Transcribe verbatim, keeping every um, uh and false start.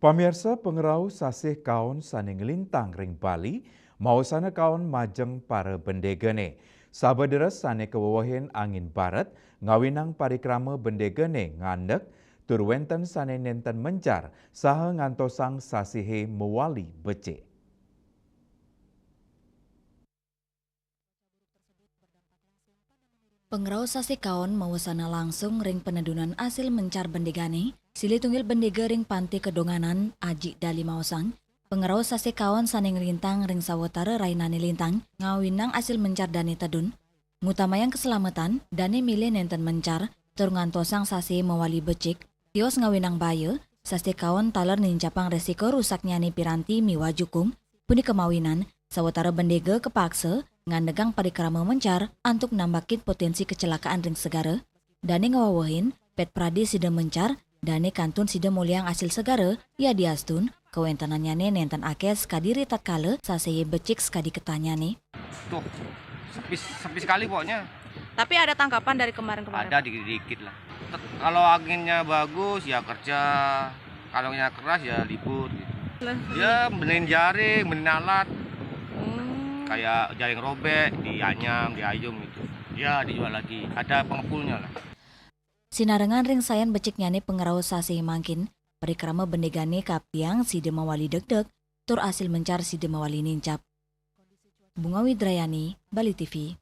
Pamirsa, pangrauh sasih kaon sané nglintang ring Bali, maosana kaon majeng para bendégane. Sabadados sané kawewehin angin barat, ngawinang parikrama bendégane ngandeg, tur wénten sané nénten mencar, saha ngantosang sasihé mawali becik. Pangrauh sasih kaon mawesana langsung ring panedunan asil mencar bendégane, silih tunggil bendéga ring Pantai Kedonganan, Aji Dali maosang, pangrauh sasih kaon sané nglintang ring sawatara rahinane lintang, ngawinang asil mencar dane tedun. Ngutamayang keselamatan, dane milih nénten mencar, tur ngantosang sasih mawali becik, tios ngawinang baya, sasih kaon taler nincapang resiko rusaknyane piranti miwah jukung, punika mawinan, sawatara bendéga kapaksa ngandegang parikrama mencar antuk nambakin potensi kecelakaan ring segara. Dane ngwewehin, pét pradi sida mencar, dane kantun sida muliang asil segara, yadiastun, kawéntenannyane nénten akeh sakadi ritatkala sasih becik sakadi ketahnyane. Tuh, sepi, sepi sekali pokoknya. Tapi ada tangkapan dari kemarin-kemarin? Ada dikit-dikit lah. Tet- Kalau anginnya bagus ya kerja, kalau anginnya keras ya libur gitu. Ya benerin jaring, benerin alat. Hmm. Kayak jaring robek, dianyam, diayum gitu. Ya dijual lagi. Ada pengepulnya lah. Sinarengan ring sayan beciknyane pangrauh sasih mangkin, parikrama bendégane kaaptiang sida mawali degdeg, tur asil mencar sida mawali nincap. Bunga Widrayani, Bali T V.